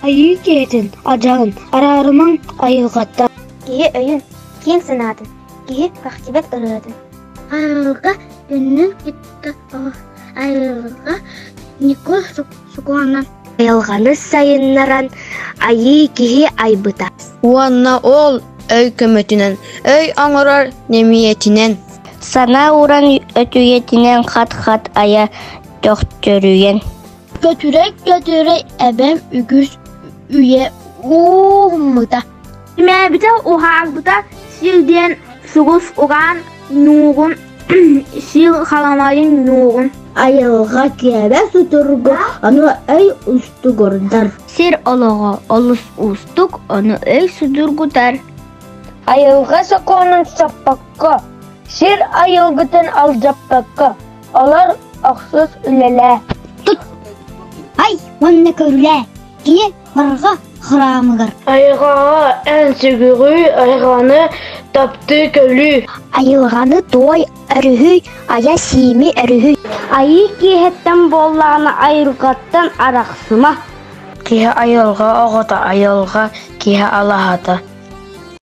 Айыы киһитин адьаһын араарымаҥ айылҕаттан. Киһи өйүн, киэҥ санаатын, киһи кэхтибэт ырыатын. Айылҕа үннүн кытта айылҕа Нико сукуонан. Айылҕаны сайыннаран айыы киһи айбыта. Уонна ол өй көмөтүнэн, өй оҥорор нэмийэтинэн. Санаа уран өтүйэтинэн хат-хат айа төхтөрүйэн. Көтүрэй-көтүрэй эбэм үгүс үйэ ууммута. Түмээбитэ уһаарбыта сир диэн сугус угаан ньуугун сир халамайын ньуугун. Айылҕа киэбэ судургу, ону өй устугурдар. Сир олоҕо олус уустук, ону өй судургутар. Айылҕа сокуонун соппокко, сир айылгытын алдьаппакка, олор охсус үлэлээ. Тут ай уонна көрүлээ, кини барҕа храмыгар. Айылҕаҕа эн сүгүрүй, айылҕаны таптыы көлүү. Айылҕаны туой өрүһүй, айа сиими өрүһүй. Айыы киэһэттэн буоллаҕына айылҕаттан арахсыма. Киһи айылҕа оҕото, айылҕа киһи алаһата.